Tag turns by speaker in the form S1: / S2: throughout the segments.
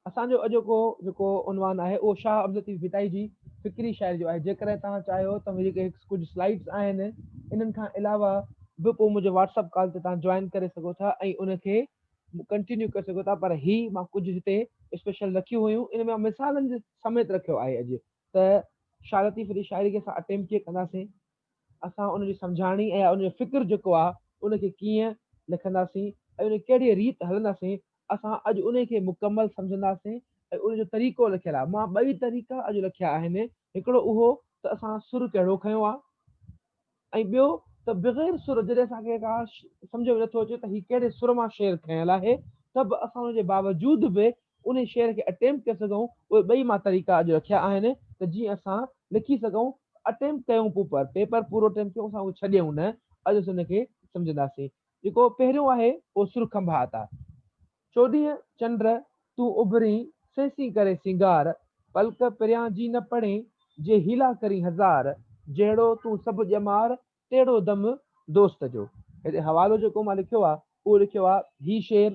S1: اسان جو اڄوڪو جيڪو عنوان آهي اهو شاهه عبداللطيف ڀٽائي جي فڪري شاعري جو آهي. جيڪڏهن توهان چاهيو ته جيڪي ڪجهه سلائيڊز آهن انهن کان علاوه به پوء منهنجي واٽس اپ ڪال تي توهان جوائن ڪري سگهو ٿا ۽ ان کي ڪنٽينيو ڪري سگهو ٿا پر هي مان ڪجهه هتي اسپيشل رکيون هيون ان ۾ مان مثالن جي سميت رکيو آهي اڄ ته شاهه لطيف جي شاعري کي اسان اٽيمپٽ ڪيئن ڪنداسين اسان ان جي سمجهاڻي ۽ ان جو فڪر جيڪو آهي ان کي ڪيئن لکنداسين ۽ ان ڪهڙي ريت هلنداسين اسان اڄ ان کي مڪمل سمجهنداسين ۽ ان جو طريقو لکيل آهي مان ٻئي طريقا اڄ لکيا آهن هڪڙو اهو ته اسان سر ڪهڙو کنيو آهي ۽ ٻيو ته بغير سر جڏهن اسان کي ڪا سمجهه ۾ نٿو اچي ته هي ڪهڙي سر مان شعر کنيل آهي ته به اسان ان جي باوجود به انهي شعر کي اٽيمپٽ ڪري سگهون اهي ٻئي مان طريقا اڄ رکيا آهن ته جيئن اسان لکي سگهون اٽيمپٽ ڪيون پوپر پيپر پورو اٽيمپٽ ڪيون اسان اهو ڇڏيون نه اڄ اسان ان کي سمجهنداسين جيڪو پهريون آهي اهو سر کنڀات آ چوڏهينء چنڊ تون اڀرين سهسين ڪري سينگار پلڪ پريان جي نه پڙين جي حيلا ڪرين هزار جهڙو تون سڀ ڄمار تهڙو دم دوست جو. هتي حوالو جيڪو مان لکيو آ اهو لکيو آ هي شعر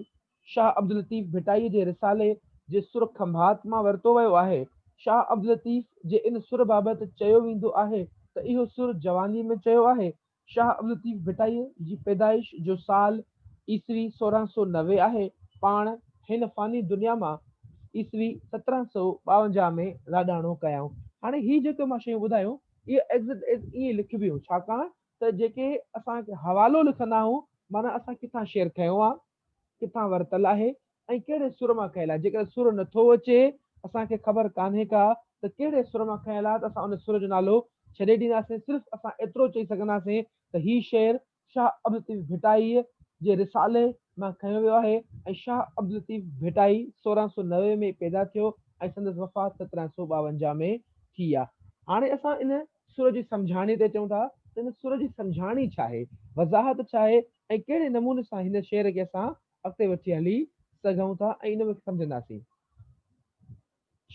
S1: شاهه عبداللطيف ڀٽائيء جي رسالي جي سر کنڀات مان ورتو ويو آهي. شاهه عبداللطيف جي ان سر بابت چيو ويندو آهي ته اهو سر جواني ۾ چيو آهي. شاهه عبداللطيف ڀٽائيء جي پيدائش جو سال عيسوي 1690 آهي. پاڻ هن فاني دنيا مان عيسوي 1752 ۾ لاڏاڻو ڪيائون. هاڻي هي جيڪي مان شيون ٻڌايون اهي ايگزيڪٽ ايز ائين لکبيون ڇاڪاڻ ته جيڪي اسان حوالو لکندا آهيون معنيٰ اسان ڪٿان شعر کنيو آهي، ڪٿان ورتل آهي ۽ ڪهڙي سر مان کنيل آهي. جيڪڏهن سر نٿو اچي اسان کي خبر ڪانهي ڪا ته ڪهڙي سر مان کنيل آهي ته اسان ان سر جو نالو ڇڏي ڏينداسين صرف اسان ايترو چئي سگهنداسين ته هي شعر شاهه عبداللطيف ڀٽائيء جي رسالي مان کنيو ويو آهي ۽ شاهه عبداللطيف ڀٽائي 1690 ۾ پيدا ٿيو ۽ سندس وفات 1752 ۾ ٿي آ. هاڻي اسان ان سر جي سمجهاڻيء تي اچون ٿا ته ان سر جي سمجهاڻي ڇا آهي، وضاحت ڇا آهي ۽ ڪهڙي نموني سان هن شعر کي اسان اڳتي وٺي هلي سگهون ٿا ۽ ان کي سمجهنداسين.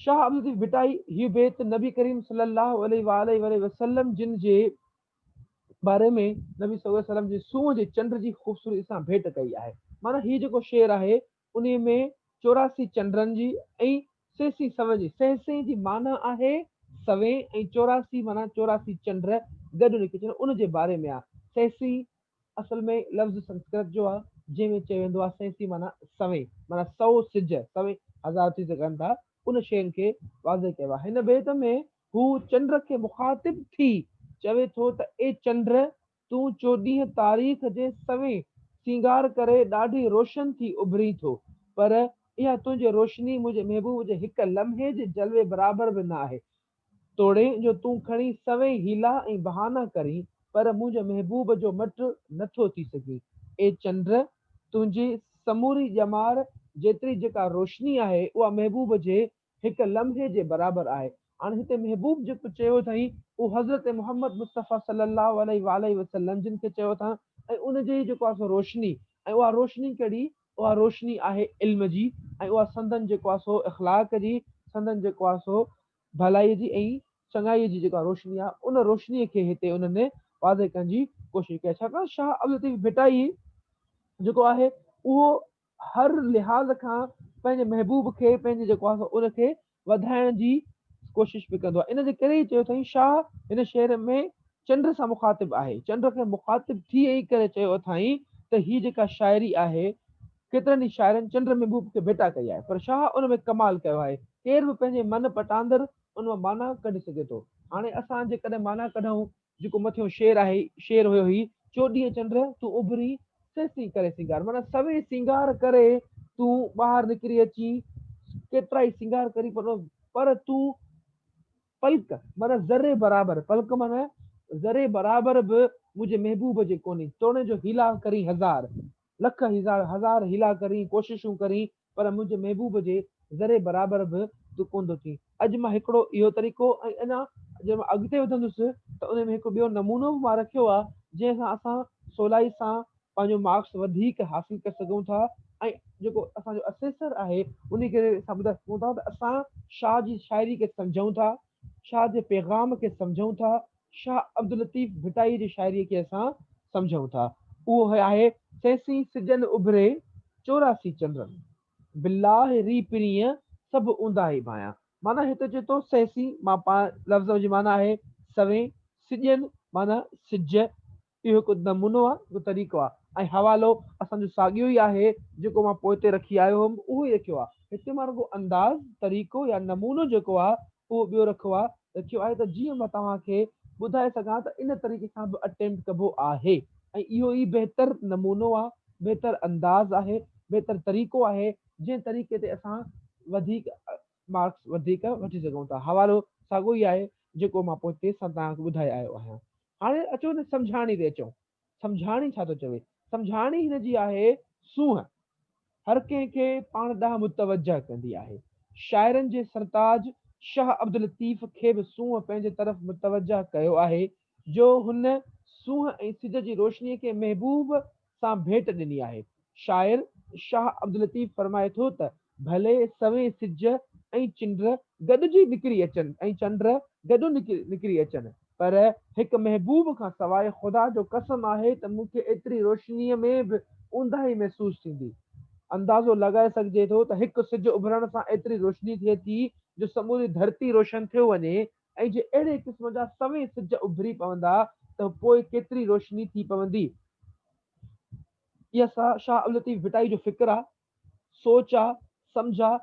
S1: شاهه عبداللطيف ڀٽائي هيء بيت نبي ڪريم صلي الله عليه واٰله وسلم جن جي باري ۾ نبي صلي الله عليه وسلم جي سونهن جي چنڊ جي خوبصورتي سان ڀيٽ ڪئي آهي. معنيٰ هي جيڪو شعر آهي انهي ۾ 84 چنڊن جي ۽ سهسين سون جي، سهسين جي معنيٰ آهي سوين ۽ 84 معنيٰ 84 چنڊ گڏ ان کي چون ان جي باري ۾ آهي. سهسين اصل ۾ لفظ سنسڪرت جو آهي جنهن ۾ چيو ويندو آهي سهسين معنيٰ سوين معنيٰ سئو سج سوين هزار ٿي سگهن ٿا ان شين کي واضح ڪيو آهي. هن بيت ۾ هو چنڊ کي مخاطب ٿي چوي ٿو ته اي چنڊ! تون چوڏهينء تاريخ جي سوين سينگار ڪري ڏاڍي روشن ٿي اڀرين ٿو، پر اها تنهنجي روشني منهنجي محبوب جي هڪ لمحي جي جلوي برابر به نه آهي. توڙي جو تون کڻي سوين حيلا ۽ بهانا ڪرين، پر منهنجي محبوب جو مٽ نه ٿو ٿي سگهين. اي چنڊ! تنهنجي سموري ڄمار جيتري جيڪا روشني آهي، اها محبوب جي هڪ لمحي جي برابر آهي. هاڻي هتي محبوب جيڪو چيو اٿائين اهو حضرت محمد مصطفيٰ صلي الله عليه واٰله وسلم جن کي چيو اٿائين ۽ ان جي ئي جيڪو آهي سو روشني ۽ اها روشني ڪهڙي اها روشني آهي علم جي ۽ اها سندن جيڪو آهي سو اخلاق جي سندن جيڪو آهي سو ڀلائي جي ۽ چڱائي جي جيڪا روشني آهي ان روشني کي هتي انهن واضح ڪرڻ جي ڪوشش ڪئي ڇاڪاڻ شاهه عبداللطيف ڀٽائي جيڪو آهي اهو هر لحاظ کان پنهنجي محبوب کي پنهنجي جيڪو آهي ان کي وڌائڻ جي ڪوشش به ڪندو آهي ان جي ڪري ئي چيو اٿائين شاهه هن شعر ۾ چنڊ سان مخاطب آهي چنڊ کي مخاطب ٿي ائين ڪري چيو اٿائين ته هي جيڪا شاعري آهي ڪيترن ئي شاعرن چنڊ محبوب کي ڀيٽا ڪئي آهي پر شاهه ان ۾ ڪمال ڪيو آهي ڪير به پنهنجي من پٽاندر ان مان معنيٰ ڪڍي سگهي ٿو هاڻي اسان جيڪڏهن معنيٰ ڪڍون جيڪو مٿيون شعر آهي، شعر هيو هي، چوڏهينء چنڊ تون اڀرين، سهسين ڪري سينگار. معنيٰ سوين سينگار ڪري تون ٻاهر نڪري اچين، ڪيترائي سينگار ڪرين پر تون پلڪ معنيٰ ذري برابر، پلڪ معنيٰ ذري برابر به منهنجي محبوب جي ڪونهين، توڻي جو حيلا ڪرين هزار، لک هزار، هزار حيلا ڪرين، ڪوششون ڪرين، پر منهنجي محبوب جي ذري برابر به تون ڪونه ٿو ٿين. اڄ مان هڪڙو اهو طريقو ۽ اڃا جڏهن مان اڳتي وڌندس ته انهي ۾ هڪ ٻيو نمونو به مان رکيو آهي جنهن سان اسان سولائي سان پنهنجو مارڪس وڌيڪ حاصل ڪري سگهون ٿا ۽ جيڪو اسان جو اسيسر آهي انهي کي اسان ٻڌائي سگهون ٿا ته اسان شاهه جي شاعري کي سمجهون ٿا، شاهه جي پيغام کي سمجهون ٿا، شاهه عبداللطيف ڀٽائي جي شاعريء کي اسان سمجهون ٿا. اهو آهي، سيسين سجن اڀري، 84 چنڊن. بالله ري پرينء، سڀ اونداهي ڀانيان. معنيٰ هتي چئي ٿو سهسين مان پاڻ لفظ جي معنيٰ آهي سوين، سڄن معنيٰ سج، اهو هڪ نمونو آهي، هڪ طريقو آهي ۽ حوالو اسان جو ساڳيو ئي آهي جيڪو مان پوئتي رکي آيو هوم اهو ئي رکيو آهي. هتي مان رڳو انداز، طريقو يا نمونو جيڪو آهي اهو ٻيو رکيو آهي رکيو آهي ته جيئن مان توهان کي ٻڌائي سگهان ته ان طريقي سان به اٽيمپٽ ڪبو آهي ۽ اهو ئي بهتر نمونو آهي، بهتر انداز آهي، بهتر طريقو آهي جنهن طريقي تي اسان وڌيڪ مارڪس وڌيڪ وٺي سگهون ٿا. حوالو ساڳيو ئي آهي جيڪو مان پوئتي سان توهان کي ٻڌائي آيو آهيان. هاڻي اچو هن سمجهاڻي تي اچون. سمجهاڻي ڇا ٿو چوي؟ سمجهاڻي هن جي آهي سونهن هر ڪنهن کي پاڻ ڏانهن متوجه ڪندي آهي. شاعرن جي سرتاج شاهه عبداللطيف کي به سونهن پنهنجي طرف متوجه ڪيو آهي جو هن سونهن ۽ سج جي روشنيء کي محبوب سان ڀيٽ ڏني آهي. شاعر شاهه عبداللطيف فرمائي ٿو ته، ڀلي سوين سج ۽ چنڊ گڏجي نڪري اچن ۽ چنڊ گڏ نڪري اچن، پر هڪ محبوب کان سواء خدا جو قسم آهي ته مون کي ايتري روشنيء ۾ به اونداهي محسوس ٿيندي. اندازو لڳائي سگهجي ٿو ته هڪ سج اڀرڻ سان ايتري روشني ٿئي ٿي جو سموري ڌرتي روشن ٿيو وڃي ۽ جي اهڙي قسم جا سوين سج اڀري پوندا ته پوء ڪيتري روشني ٿي پوندي. اها شاهه عبداللطيف ڀٽائي جو فڪر آ، سوچ آ، سمجهه آ،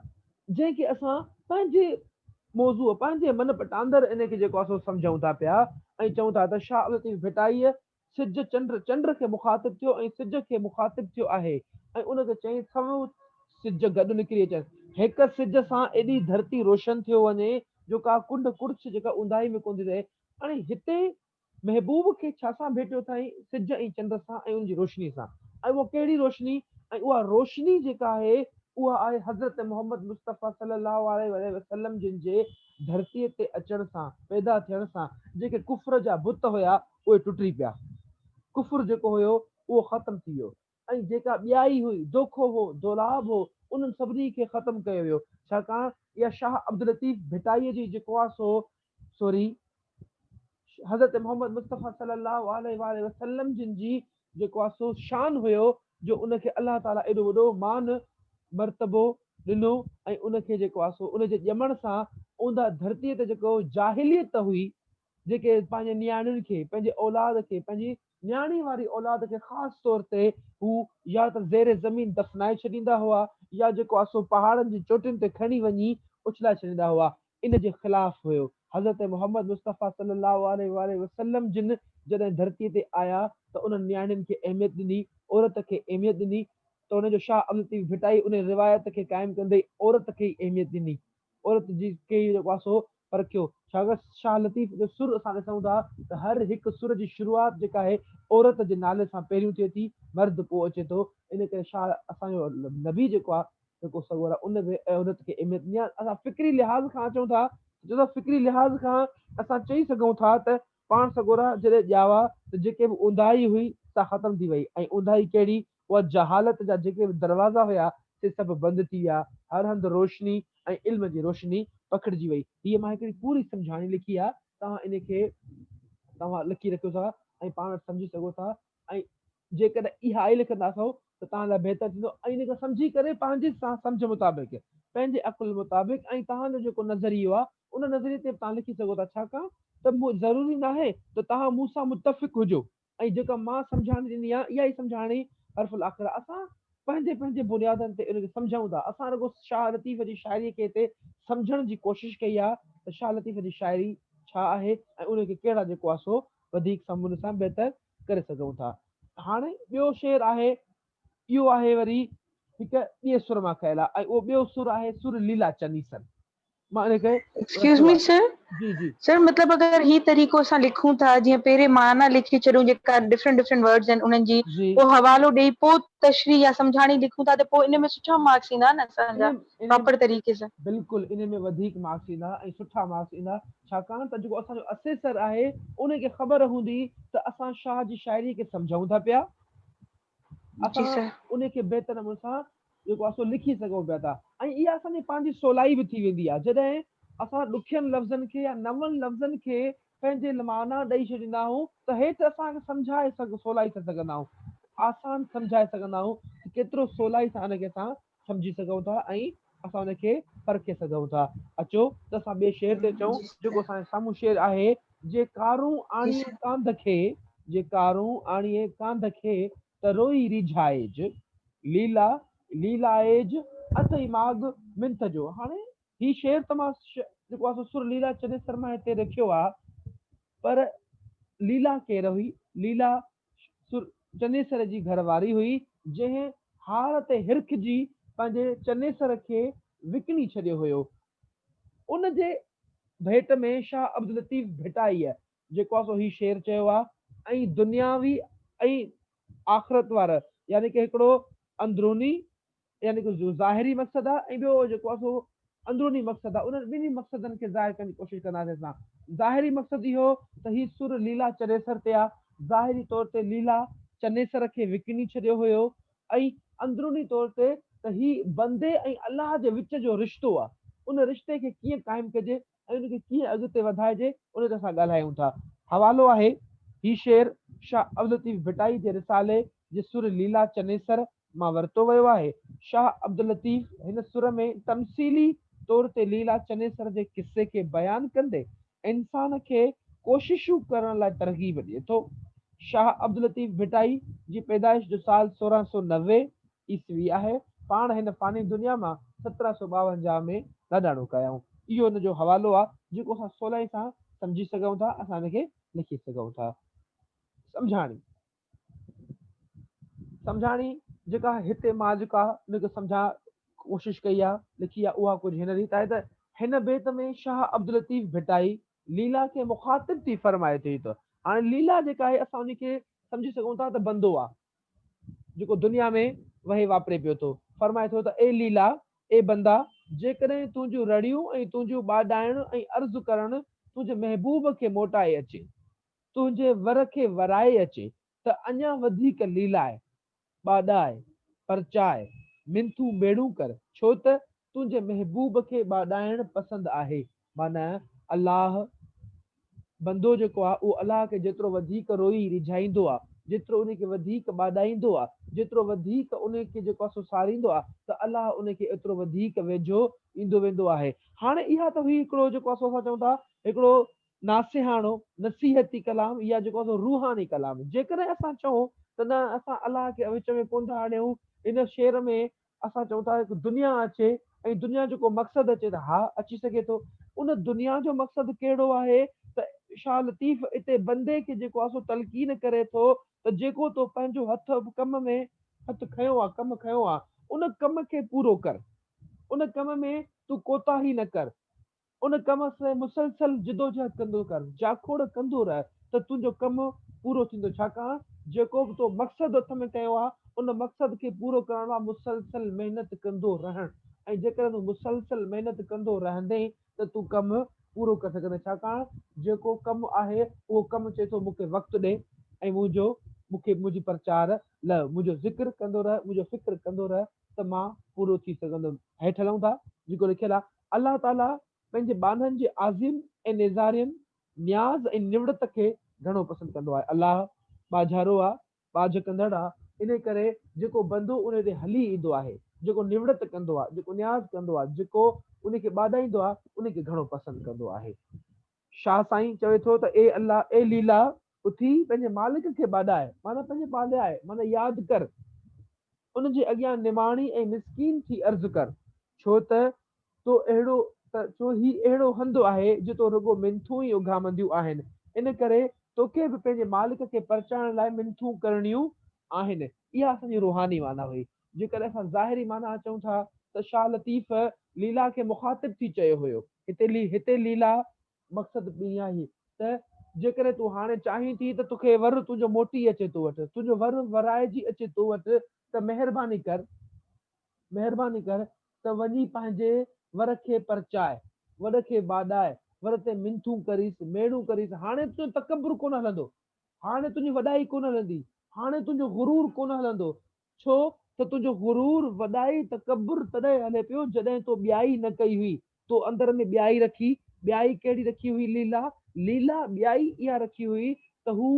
S1: جنهن کي اسان پنهنجي موضوع، پنهنجي من پٽاندر ان کي جيڪو آ سو سمجهون ٿا پيا ۽ چئون ٿا ته شاهه عبداللطيف ڀٽائيء سج چنڊ، چنڊ کي مخاطب ٿيو ۽ سج کي مخاطب ٿيو آهي ۽ ان کي چيائين سوين سج گڏ نڪري اچن. هڪ سج سان ايڏي ڌرتي روشن ٿيو وڃي جو ڪا ڪنڊ ڪڙڇ جيڪا اونداهي ۾ ڪونه ٿي رهي. هاڻي هتي محبوب کي ڇا سان ڀيٽيو اٿائين؟ سج ۽ چنڊ سان ۽ ان جي روشني سان. ۽ اها ڪهڙي روشني؟ ۽ اها روشني جيڪا آهي اها آهي حضرت محمد مصطفيٰ صلي الله عليه واٰله وسلم جن جي ڌرتيء تي اچڻ سان، پيدا ٿيڻ سان جيڪي ڪفر جا بت هيا اهي ٽٽي پيا. ڪفر جيڪو هيو اهو ختم ٿي ويو ۽ جيڪا ٻيائي هئي، دوکو هو، دولاب هو، انهن سڀني کي ختم ڪيو ويو. ڇاڪاڻ اها شاهه عبداللطيف ڀٽائيء جي جيڪو آ سو سوري حضرت محمد مصطفيٰ صلي الله عليه واٰله وسلم جن جي جيڪو آ سو شان هيو جو ان کي الله تعاليٰ ايڏو وڏو مان مرتبو ڏنو ۽ ان کي جيڪو آ سو ان جي ڄمڻ سان اوندهه ڌرتيء تي جيڪو جاهليت هئي جيڪي پنهنجي نياڻين کي، پنهنجي اولاد کي، پنهنجي نياڻي واري اولاد کي خاص طور تي هو يا ته زير زمين دفنائي ڇڏيندا هئا يا جيڪو آ سو پهاڙن جي چوٽين تي کڻي وڃي اڇلائي ڇڏيندا هئا، ان جي خلاف هيو. حضرت محمد مصطفيٰ صلي الله عليه واٰله وسلم جن جڏهن ڌرتي تي آيا ته انهن نياڻين کي اهميت ڏني، عورت کي اهميت ڏني ته ان جو شاهه عبداللطيف ڀٽائي ان روايت کي قائم ڪندي عورت کي ئي اهميت ڏني. عورت جي کي ئي جيڪو آهي سو پرکيو. ڇاڪاڻ شاهه لطيف جو سر اسان ڏسون ٿا ته هر هڪ سر جي شروعات جيڪا آهي عورت جي نالي سان پهريون ٿئي ٿي، مرد پوء اچي ٿو. ان ڪري شاهه اسان جو نبي جيڪو آهي جيڪو سڳورا ان به عورت کي اهميت ڏني آهي. اسان فڪري لحاظ کان اچون ٿا ته چون ٿا فڪري لحاظ کان اسان چئي سگهون ٿا ته پاڻ سڳورا جڏهن ڄاوا ته جيڪي به اونداهي هئي سا ختم ٿي وئي ۽ اونداهي ڪهڙي اها جهالت جا جيڪي به دروازا هيا سي سڀ بند ٿي ويا، هر هنڌ روشني ۽ علم جي روشني پکڙجي وئي. هيء مان هڪڙي پوري سمجهاڻي لکي آهي، توهان ان کي توهان لکي رکيو ٿا ۽ پاڻ وٽ سمجهي سگهو ٿا ۽ جيڪڏهن اها ئي لکنداسو ته توهان لاء بهتر ٿيندو ۽ ان کي سمجهي ڪري پنهنجي سمجهه مطابق، پنهنجي عقل مطابق ۽ توهان جو جيڪو نظريو آهي ان نظريي تي به توهان لکي سگهو ٿا ڇاڪاڻ ته ضروري ناهي ته توهان مون سان متفق هجو. ۽ جيڪا مان سمجهاڻي ڏني آهي اها ئي سمجهاڻي حرف الاخر آهي. اسان پنهنجي پنهنجي بنيادن تي ان کي سمجهون ٿا. اسان رڳو شاهه لطيف جي شاعريء کي هتي سمجهڻ جي ڪوشش ڪئي آهي ته شاهه لطيف جي شاعري ڇا آهي ۽ ان کي ڪهڙا جيڪو آهي سو وڌيڪ سمجهڻ سان بهتر ڪري سگهون ٿا. هاڻي ٻيو شعر آهي اهو آهي وري هڪ ٻئي سر مان کنيل آهي ۽ اهو ٻيو سر آهي سر ليلا چنيسر. مان ان کي
S2: ايڪسڪيوز
S1: رکيو
S2: مي
S1: آهي.
S2: سر
S1: جي جي.
S2: سر مطلب اگر هي طريقو اسان لکون ٿا جيئن پهرين معنيٰ لکي ڇڏون جيڪا ڊفرنٽ ڊفرنٽ ورڊز آهن انهن جي
S1: جي.
S2: پوء حوالو ڏئي پوء تشريح يا سمجهاڻي لکون ٿا ته پوء ان ۾ سٺا مارڪس ايندا نه اسان جا
S1: ان ان
S2: پراپر طريقي سان.
S1: بلڪل ان ۾ وڌيڪ مارڪس ايندا ۽ سٺا مارڪس ايندا ڇاڪاڻ ته جيڪو اسان جو اسيسر آهي ان کي خبر هوندي ته اسان شاهه جي شاعري کي سمجهون ٿا پيا
S2: جي
S1: اسان
S2: سر.
S1: ان کي بهتر نموني سان جيڪو آهي سو لکي سگهون پيا ٿا ۽ اها اسان جي پنهنجي سولائي به ٿي ويندي آهي جڏهن اسان ڏکين لفظن کي يا نون لفظن کي پنهنجي معنيٰ ڏئي ڇڏيندا آهيون ته هيٺ اسان کي سمجهائي سگهه سولائي سان سگهندا آهيون آسان سمجهائي سگهندا آهيون ته ڪيترو سولائي سان ان کي اسان سمجهي سگهون ٿا ۽ اسان ان کي پرکي سگهون ٿا. اچو ته اسان ٻئي شعر تي اچون
S2: جي
S1: جيڪو
S2: سر.
S1: اسان جي سامهون شعر آهي، جي ڪارون
S2: جي
S1: آڻين
S2: سر.
S1: ڪانڌ کي، جي ڪارون آڻين ڪانڌ کي ته روئي ريجهائج، ليلا ليلائج اٿئي ماڳ منٿ جو. هاڻي هي شعر ته مان جيڪو آهي سو سر ليلا چنيسر مان هتي رکيو آهي پر ليلا ڪير هئي؟ ليلا سر چنيسر جي گهر واري هئي، جنهن هار تي هرکجي پنهنجي چنيسر کي وڪڻي ڇڏيو هيو. ان جي ڀيٽ ۾ شاهه عبداللطيف ڀٽائيء جيڪو آهي سو هي شعر چيو آهي ۽ دنياوي ۽ آخرت وارو يعني ڪه هڪڙو اندروني يعني ڪه ظاهري مقصد آهي ۽ ٻيو جيڪو آهي سو اندروني مقصد آهي. انهن ٻنهي مقصدن کي ظاهر ڪرڻ جي ڪوشش ڪنداسين اسان. ظاهري مقصد اهو ته هي سر ليلا چنيسر تي آهي. ظاهري طور تي ليلا چنيسر کي وڪڻي ڇڏيو هيو ۽ اندروني طور تي ته هي بندي ۽ الله جي وچ جو رشتو آهي. ان رشتي کي ڪيئن قائم ڪجي ۽ ان کي ڪيئن اڳتي وڌائجي ان تي اسان ڳالهايون ٿا. حوالو آهي، هي شعر شاهه عبداللطيف ڀٽائي جي رسالي جي سر ليلا چنيسر مان ورتو ويو آهي. شاهه عبداللطيف هن سر ۾ تمثيلي طور تي ليلا چنيسر جي قصي کي بيان ڪندي انسان کي ڪوششون ڪرڻ لاء ترغيب ڏئي ٿو. شاهه عبداللطيف ڀٽائي جي پيدائش جو سال 1690 عيسوي آهي. پاڻ هن فاني دنيا مان 1752 ۾ لاڏاڻو ڪيائون. اهو ان جو حوالو آهي، جيڪو اسان سولائي سان سمجهي سگهون ٿا، اسان ان کي لکي سگهون ٿا. سمجهاڻي، سمجهاڻي جيڪا هتي مان جيڪا ان کي سمجهان ڪوشش ڪئي آهي، لکي آهي، اها ڪجهه هن ريت آهي ته هن بيت ۾ شاهه عبداللطيف ڀٽائي ليلا کي مخاطب ٿي فرمائي ٿي ته هاڻي ليلا جيڪا آهي اسان ان کي سمجهي سگهون ٿا ته بندو آهي، جيڪو دنيا ۾ وهي واپري پيو ٿو، فرمائي ٿو ته اي ليلا، اي بندا! جيڪڏهن تنهنجون رڙيون ۽ تنهنجون ٻاڏائڻ ۽ عرض ڪرڻ تنهنجي محبوب کي موٽائي اچي، تنهنجي ور کي ورائي اچي ته اڃا وڌيڪ ليلاء، ٻاڏاء، پرچاء، منٿون ميڙون ڪر، ڇو ته تنهنجي محبوب کي ٻاڏائڻ پسند آهي. معنيٰ الله، بندو جيڪو آهي اهو الله کي جيترو وڌيڪ روئي ريجهائيندو آهي، جيترو ان کي وڌيڪ ٻاڏائيندو آهي، جيترو وڌيڪ ان کي جيڪو آهي سو ساريندو آهي ته الله ان کي ايترو وڌيڪ ويجهو ايندو ويندو آهي. هاڻي اها ته هئي هڪڙو جيڪو آهي سو اسان چئون ٿا هڪڙو ناصحاڻو، نصيحتي ڪلام يا جيڪو آهي سو روحاني ڪلام. جيڪڏهن اسان چئون ته نه اسان الله کي وچ ۾ ڪونه ٿا آڻيون، ان شعر ۾ اسان چئون ٿا هڪ دنيا اچي ۽ دنيا جو ڪو مقصد اچي ته ها اچي سگهي ٿو. ان دنيا جو مقصد ڪهڙو آهي ته شاهه لطيف اتي بندي کي جيڪو آهي سو تلقين ڪري ٿو ته جيڪو تو پنهنجو هٿ ڪم ۾ هٿ کنيو آهي ڪم کنيو آهي ان ڪم کي پورو ڪر ان ڪم ۾ تون ڪوتاهي نه ڪر. ان ڪم سان مسلسل جدوجهد ڪندو ڪر، جاکوڙ ڪندو رهه ته تنهنجو ڪم پورو ٿيندو، ڇاڪاڻ جيڪو به تو مقصد هٿ ۾ کنيو آهي، ان مقصد کي پورو ڪرڻ لاء مسلسل محنت ڪندو رهڻ ۽ جيڪڏهن تون مسلسل محنت ڪندو رهندين ته تون ڪم پورو ڪري سگهندين، ڇاڪاڻ جيڪو ڪم آهي اهو ڪم چئي ٿو مون کي وقت ڏي ۽ منهنجو مون کي منهنجي پرچار لهه، منهنجو ذڪر ڪندو رهه، منهنجو فڪر ڪندو رهه ته مان پورو ٿي سگهندم. هيٺ هلون ٿا جيڪو لکيل آهي. الله تعاليٰ پنهنجي ٻانهن جي عازم ۽ نيزارين، نياز ۽ نوڙت کي گهڻو پسند ڪندو آهي. الله ٻاجهارو آهي، ٻاجهه ڪندڙ آهي، انهي ڪري جيڪو بندو انهي تي هلي ايندو آهي، جيڪو نوڙت ڪندو آهي، جيڪو نياز ڪندو آهي، جيڪو انهي کي ٻاڏائيندو آهي، انهي کي گهڻو پسند ڪندو آهي. شاهه سائين چوي ٿو ته اي الله، اي ليلا، اٿي پنهنجي مالڪ کي ٻاڏاء، معنيٰ پنهنجي پالياء، معنيٰ ياد ڪر، ان جي اڳيان نماڻي ۽ مسڪين ٿي عرض ڪر، ڇو ته تو اهڙو ته ڇو هي اهڙو هنڌ آهي جتو رڳو منٿون ئي اگهامنديون آهن، ان ڪري توکي به پنهنجي مالڪ کي پرچائڻ لاء منٿون ڪرڻيون آهن. اها اسان جي روحاني معنيٰ هئي. جيڪڏهن اسان ظاهري معنيٰ اچون ٿا ته شاهه لطيف ليلا کي مخاطب ٿي چيو هيو. هتي هتي ليلا مقصد به اها ئي ته جيڪڏهن تون هاڻي چاهين ٿي ته توکي ور تنهنجو موٽي اچي تو وٽ، تنهنجو ور ورائجي اچي تو وٽ ته مهرباني ڪر، مهرباني ڪر ته وڃي پنهنجي ور کي پرچاء، وڏ کي ٻاڏاء، ور تي منٿون ڪريس، ميڙون ڪريس، هاڻي تنهنجو تڪبر ڪونه هلندو، هاڻي تنهنجي وڏائي ڪونه هلندي، هاڻي تنهنجو غرور ڪونه هلندو، ڇو ته تنهنجو غرور، وڏائي، تڪبر تڏهن هلي پيو جڏهن تو ٻيائي نه ڪئي هئي. تو اندر ۾ ٻيائي رکي. ٻيائي ڪهڙي رکي هئي ليلا؟ ليلا ٻيائي اها رکي هئي ته هو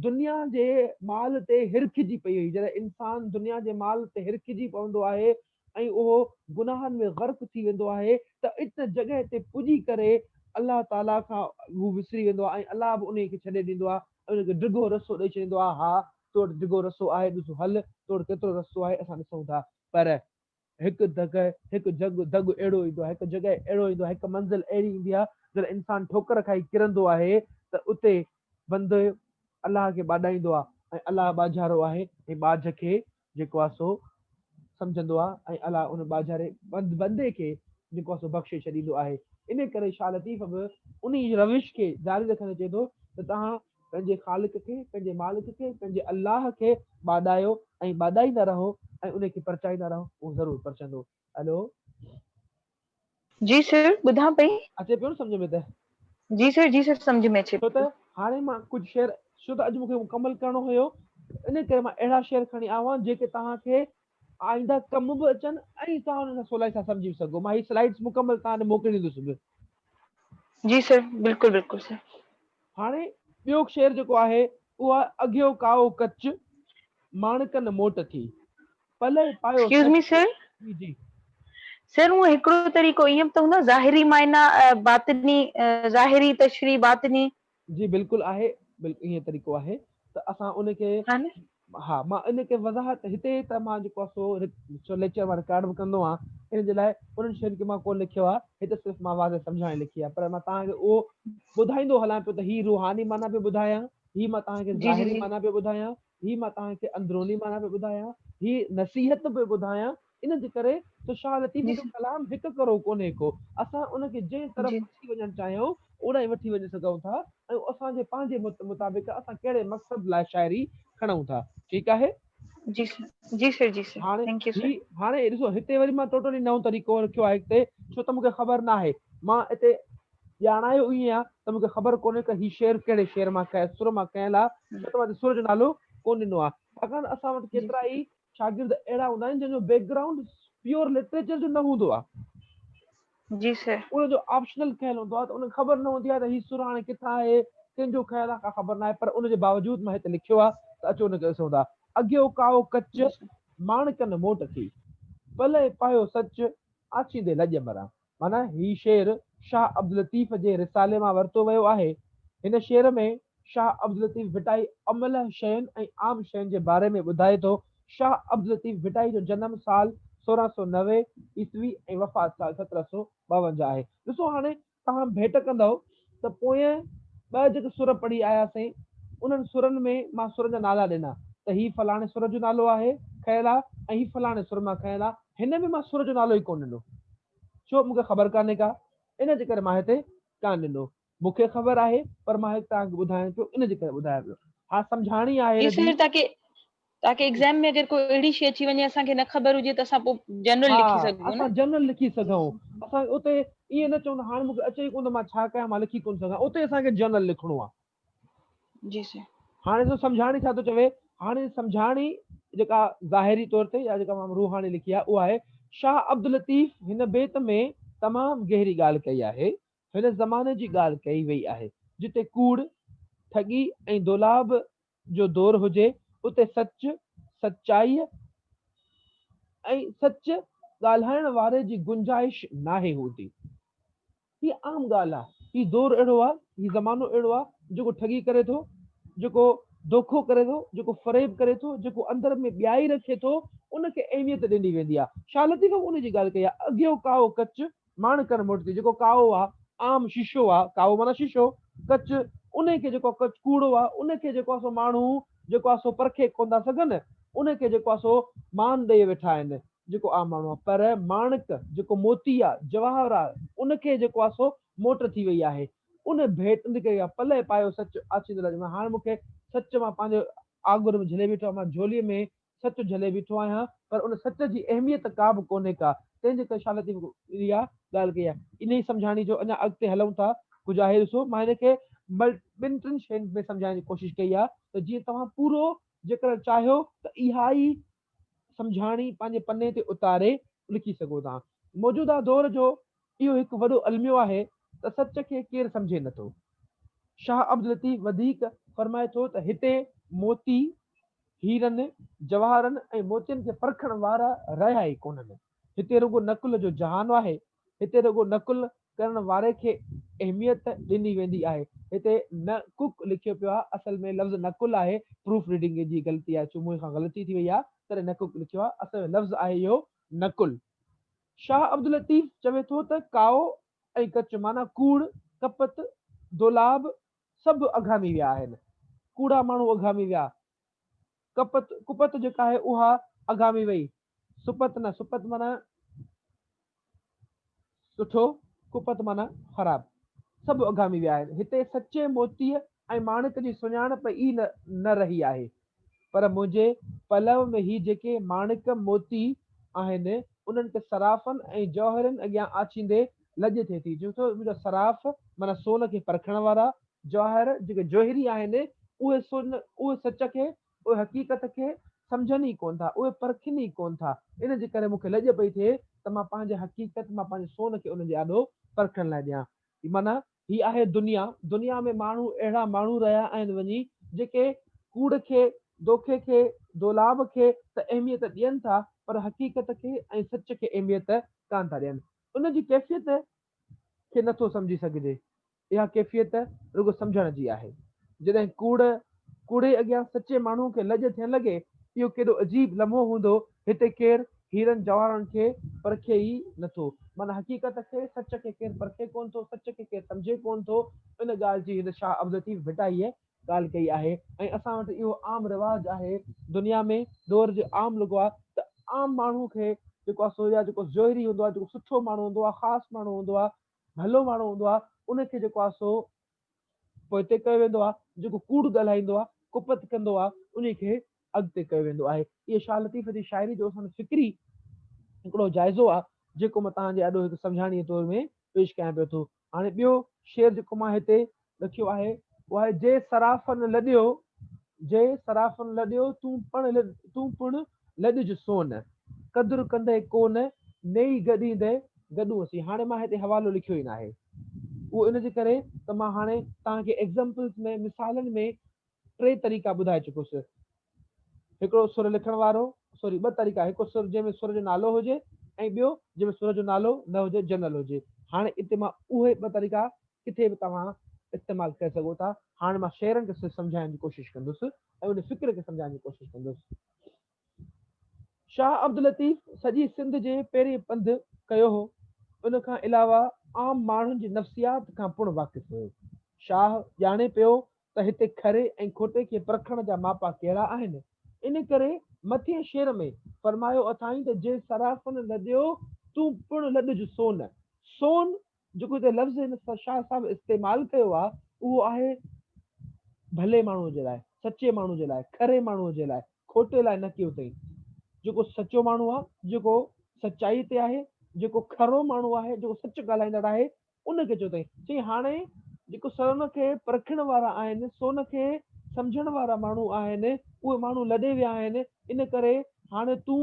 S1: دنيا جي مال تي هرکجي پئي هئي. جڏهن انسان دنيا جي مال تي هرکجي پوندو آهي ۽ اهو گناهن ۾ غرق ٿي ويندو آهي ته ان جڳهه تي پڄي ڪري الله تعاليٰ کان هو وسري ويندو آهي ۽ الله به انهي کي ڇڏي ڏيندو آهي ۽ ان کي ڊگهو رسو ڏئي ڇڏيندو آهي، ها تو وٽ ڊگهو رسو آهي، ڏس هل، تو وٽ ڪيترو رسو آهي اسان ڏسون ٿا. پر هڪ دڳ هڪ جڳ دڳ اهڙو ايندو آهي، هڪ جڳهه اهڙو ايندو آهي، هڪ منزل اهڙي ايندي آهي جڏهن انسان ٺوڪر کائي ڪرندو آهي ته اتي بندو الله کي ٻاڏائيندو آهي ۽ الله ٻاجهارو آهي ۽ ٻاجهه کي جيڪو آهي سو سمجهندو آهي ۽ الله ان ٻاجهاري بندي کي جيڪو آهي سو بخشي ڇڏيندو آهي. انهي ڪري شاهه لطيف به انهي روش کي جاري رکندي چئي ٿو ته توهان پنهنجي خالق کي، پنهنجي مالڪ کي، پنهنجي الله کي ٻاڏايو ۽ ٻاڏائيندا رهو ۽ ان کي پرچائيندا رهو، اهو ضرور پرچندو. هلو.
S2: جي سر ٻڌان پئي.
S1: اچي پيو نه سمجهه ۾ ته.
S2: جي سر جي سر سمجهه ۾ اچي
S1: ڇو ته هاڻي مان ڪجهه شعر ڇو ته اڄ مون کي مڪمل ڪرڻو هيو ان ڪري مان اهڙا شعر کڻي آيو آهيان جيڪي توهان کي آئنده ڪم به اچن ۽ توهان انهن کان سولائي سان سمجهي به سگهو. مان هي سلائيڊس مڪمل توهان ڏي موڪليندس به.
S2: جي سر بلڪل بلڪل سر.
S1: هاڻي ٻيو شعر جيڪو آهي اهو آهي اگهيو ڪائو ڪچ، ماڻڪن موٽ ٿي، پلئه پايو
S2: ايڪسڪيوز مي
S1: سچ.
S2: سر.
S1: جي جي.
S2: سر هونء هڪڙو طريقو ائين به ته هوندو ظاهري معنيٰ باطني ظاهري تشريح باطني.
S1: جي بلڪل آهي بلڪل ائين طريقو آهي ته اسان ان کي
S2: ها نه.
S1: ها مان ان کي وضاحت هتي ته مان جيڪو آهي سو ليڪچر مان رڪارڊ به ڪندو آهيان ان جي لاء انهن شين کي مان ڪونه لکيو آهي هتي صرف مان واضح سمجهاڻي لکي آهي پر مان توهان کي اهو ٻڌائيندو هلان پيو ته هي روحاني معنيٰ پيو ٻڌايان هي مان توهان کي
S2: جي جي
S1: ظاهري
S2: جي.
S1: معنيٰ پيو ٻڌايان هي مان توهان کي اندروني معنيٰ پيو ٻڌايان هي نصيحت پيو ٻڌايان ان جي ڪري ته شاهه لطيف
S2: جي
S1: جو ڪلام هڪ ڪرو ڪونهي ڪو. اسان ان کي جنهن طرف
S2: جي.
S1: وٺي وڃڻ چاهيون اوڏانهن وٺي وڃي سگهون ٿا ۽ اسان جي پنهنجي مطابق اسان ڪهڙي مقصد لاء شاعري کڻون ٿا. ٺيڪ آهي؟
S2: جي سر جي سر جي سر
S1: هاڻي
S2: thank you
S1: هي
S2: سر.
S1: هاڻي ڏسو هتي وري مان ٽوٽلي نئون طريقو رکيو آهي هتي ڇو ته مون کي خبر ناهي مان هتي ڄاڻايو ائين آهي ته مون کي خبر ڪونهي ته هي شعر ڪهڙي شعر مان سر مان کنيل آهي ڇو ته مان هتي سر جو نالو ڪونه ڏنو آهي ڇاڪاڻ ته اسان وٽ
S2: جي
S1: ڪيترا ئي شاگرد اهڙا هوندا آهن جن جو بيڪ گرائونڊ پيور لٽريچر جو نه هوندو آهي.
S2: جي سر.
S1: ان جو آپشنل کنيل هوندو آهي ته ان کي خبر نه هوندي آهي ته هي سر هاڻي ڪٿان آهي، ڪنهن جو کنيل آهي ڪا خبر ناهي پر ان جي باوجود مان هت لکيو آهي ته اچو ان کي ڏسون ٿا. اگهيو ڪائو ڪچ،
S2: جي سر.
S1: ماڻڪن موٽ ٿي. پلئه پايو سچ، آڇيندي لڄ مران. معنيٰ، هي شعر شاهه عبداللطيف جي رسالي مان ورتو ويو آهي. هن شعر ۾ شاهه عبداللطيف ڀٽائي املهه شين ۽ عام شين جي باري ۾ ٻڌائي ٿو. شاهه عبداللطيف ڀٽائي جو جنم سال 1690 عيسوي ۽ وفات سال 1752 آهي. ڏسو هاڻي توهان ڀيٽ ڪندؤ ته پوئين ٻه جيڪي سر پڙهي آياسين، انهن سرن ۾ مان سرن جا نالا ڏنا ته هي فلاڻي سر جو نالو آهي، کنيل آ ۽ هي فلاڻي سر مان کنيل آ. هن ۾ مان سر جو نالو ئي ڪونه ڏنو. ڇو مون کي خبر ڪانهي ڪا، ان جي ڪري مان هتي ڪانه ڏنو. مون کي خبر آهي پر مان هت توهان کي ٻڌايان پيو ان جي ڪري ٻڌايان پيو. ها سمجهاڻي آهي
S2: جي
S1: هن جي.
S2: سر تاڪي تاڪي ايگزام ۾ اگر ڪو اهڙي شي اچي وڃي اسان کي نه خبر هجي ته اسان پوء جنرل
S1: ها
S2: لکي سگهون نه.
S1: اسان جنرل لکي سگهون. اسان اتي ائين نه چئون ته هاڻي مون کي اچي ئي ڪونه ته مان ڇا ڪيان مان لکي ڪونه سگهان. اتي اسان کي جنرل لکڻو آهي.
S2: جي سر.
S1: هاڻي ڏسو سمجهاڻي ڇا ٿو چوي، هاڻي سمجهاڻي جيڪا ظاهري طور تي يا جيڪا مان روحاني لکي آهي اها آهي، شاهه عبداللطيف هن بيت ۾ تمام گهري ڳالهه ڪئي آهي، هن زماني جي ڳالهه ڪئي وئي آهي، جتي ڪوڙ، ٺڳي ۽ دولاب جو دور هجي، اتي سچ، سچائيء ۽ سچ ڳالهائڻ واري جي گنجائش ناهي هوندي. هي عام ڳالهه آ. هي دور اهڙو آ، هي زمانو اهڙو آ، جيڪو ٺڳي ڪري ٿو، جيڪو دوکو ڪري ٿو، جيڪو فريب ڪري ٿو، جيڪو اندر ۾ ٻيائي رکي ٿو، ان کي اهميت ڏني ويندي آ. شاهه لطيف به ان جي ڳالهه ڪئي آ، اگهيو ڪائو ڪچ، ماڻڪن موٽ ٿي. جيڪو ڪائو آ، عام شيشو آ، ڪائو معنيٰ شيشو، ڪچ، ان کي جيڪو ڪچ ڪوڙو آ، ان کي جيڪو آ سو ماڻهو جيڪو آ سو پرکي ڪونه ٿا سگهن، ان کي جيڪو آ سو مان ڏئي ويٺا آهن. جيڪو عام ماڻهو آ پر ماڻڪ جيڪو موتي آ، جواهر آ، ان کي جيڪو آ سو موٽ ٿي وئي آهي. ان ڀيٽ ان ڪئي آ، پلئه پايو سچ آڇيندو لڄ مان. هاڻ مون کي سچ مان پنهنجي آڳر ۾ جهلي بيٺو آهيان، مان جهوليء ۾ سچ جهلي بيٺو آهيان، پر ان سچ جي اهميت ڪا به ڪونهي ڪا. تنهن جي ڪري شاهه لطيف اها ڳالهه ڪئي آهي. انهيء سمجهاڻي جو اڃا اڳتي هلون ٿا، ڪجهه آهي ڏسو، مان هن کي ٻن ٽن شين ۾ سمجهائڻ جي ڪوشش ڪئي آهي ته جيئن توهان پورو جيڪڏهن چاهيو ته اها ئي سمجهاڻي پنهنجي پني تي اتاري لکي سگهو ٿا. موجوده دور جو اهو هڪ وڏو الميو آهي ته سچ کي ڪير سمجهي نٿو. شاهه عبداللطيف وڌيڪ فرمائي ٿو ته هتي موتي، هيرن، جواهرن ۽ موتين کي پرکڻ وارا رهيا ئي ڪونهن. هتي رڳو نقل جو جهان آهي. هتي رڳو نقل ڪرڻ واري کي اهميت ڏني ويندي آهي. هتي نه ڪڪ لکيو پيو آهي، اصل ۾ لفظ نقل آهي، پروف ريڊنگ جي غلطي آهي، ڇو مون کان غلطي ٿي وئي آهي، تڏهن نه ڪڪ لکيو آهي، اصل ۾ لفظ آهي اهو نقل. شاهه عبداللطيف چوي ٿو ته ڪائو ۽ ڪچ معنيٰ ڪوڙ، ڪپت، دولاب سڀ اگهامي ويا آهن. ڪوڙا ماڻهو اگهامي ويا. ڪپت، ڪپت جيڪا آهي اها اگهامي وئي. سپت نه، سپت معنيٰ سٺو، ڪپت معنيٰ خراب. سڀ اگهامي ويا آهن. هتي سچي موتيء ۽ ماڻڪ جي سڃاڻپ ئي نه رهي آهي. پر منهنجي پلئه ۾ هي جيڪي ماڻڪ موتي آهن، انهن کي صرافن ۽ جوهرين اڳيان آڇيندي لڄ ٿئي ٿي. جو منهنجا صراف معنيٰ سون کي پرکڻ وارا، جواهر جيڪي جوهري آهن، اهي سون، اهي سچ کي، اهي حقيقت کي سمجهن ئي ڪونه ٿا، اهي پرکين ئي ڪونه ٿا. ان جي ڪري مون کي لڄ پئي ٿئي ته مان پنهنجي حقيقت، مان پنهنجي سون کي انهن جي آڏو پرکڻ لاء ڏيان. معنيٰ هي آهي دنيا، دنيا ۾ ماڻهو اهڙا ماڻهو رهيا آهن وڃي، جيڪي ڪوڙ کي، دوکي کي، دولاب کي ته اهميت ڏين ٿا، پر حقيقت کي ۽ سچ کي اهميت ڪانه ٿا ڏين. ان جي ڪيفيت کي نه ٿو سمجهي سگهجي. اها ڪيفيت رڳو سمجهڻ جي آهي. جڏهن ڪوڙ، ڪوڙي اڳيان سچي ماڻهو کي لڄ ٿيڻ لڳي، اهو ڪيڏو عجيب لمحو هوندو، هتي ڪير هيرن جواهرن کي پرکي ئي نه ٿو. معنيٰ حقيقت کي، سچ کي ڪير پرکي ڪونه ٿو، سچ کي ڪير سمجهي ڪونه ٿو. ان ڳالهه جي هن شاهه عبداللطيف ڀٽائيء ڳالهه ڪئي آهي ۽ اسان وٽ اهو عام رواج آهي، دنيا ۾ دور جو عام لڳو آهي ته عام ماڻهو کي جيڪو آهي سو يا جيڪو ظاهري هوندو آهي، جيڪو سٺو ماڻهو هوندو آهي، خاص ماڻهو هوندو آهي، ڀلو ماڻهو هوندو آهي، ان کي جيڪو آهي سو پوئتي ڪيو ويندو آهي، جيڪو ڪوڙ ڳالهائيندو آهي، ڪپت ڪندو آهي، انهي کي اڳتي ڪيو ويندو آهي. اهو شاهه لطيف جي شاعري جو اسان فڪري هڪڙو جائزو آهي، جيڪو مان توهان جي آڏو هڪ سمجهاڻيء طور ۾ پيش ڪيان پيو ٿو. هاڻي ٻيو شعر جيڪو مان هتي رکيو آهي، اهو آهي، جي صرافن لڏيو، جي صرافن لڏيو، تون پڻ تون پڻ لڏج سون، قدر ڪندئي ڪو نه، نيئي گڏيندئي گڏون اسين. هاڻي مان هتي حوالو لکيو ئي ناهي. اهو ان جي ڪري ته مان هاڻي توهان کي ايگزامپلز ۾، مثالن ۾، ٽي طريقا ٻڌائي چڪس. هڪڙو سر لکڻ وارو، سوري ٻه طريقا، هڪ سر جنهن ۾ سر جو نالو هجي ۽ ٻيو جنهن ۾ سر جو نالو نه هجي، جنرل هجي. هاڻي اتي مان اهي ٻه طريقا ڪٿي به توهان استعمال ڪري سگهو ٿا. هاڻي مان شعرن کي سمجهائڻ جي ڪوشش ڪندس ۽ ان فڪر کي سمجهائڻ جي ڪوشش ڪندس. شاهه عبداللطيف سڄي سنڌ جي پيرين پنڌ ڪيو هو. ان کان علاوه عام ماڻهن جي نفسيات کان پڻ واقف هيو. شاهه ڄاڻي پيو ته هتي کري ۽ کوٽي کي پرکڻ جا ماپا ڪهڙا آهن. ان ڪري مٿئين شعر ۾ فرمايو اٿائين ته جي صرافن لڏيو تون پڻ لڏج سون. سون جيڪو هتي لفظ هن شاهه صاحب استعمال ڪيو آهي اهو آهي ڀلي ماڻهوء جي لاء، سچي ماڻهوء جي لاء، کري ماڻهوء جي لاء، کوٽي لاء نه ڪيو اٿئين. جيڪو سچو ماڻهو آهي، جيڪو سچائيء تي آهي، جيڪو کرو ماڻهو آهي، جيڪو سچ ڳالهائيندڙ آهي، ان کي چيو اٿئين. چيائين هاڻي جيڪو سون کي پرکڻ وارا آهن، سون کي سمجهڻ وارا ماڻهو آهن، اهي ماڻهو لڏي ويا آهن، ان ڪري هاڻي تون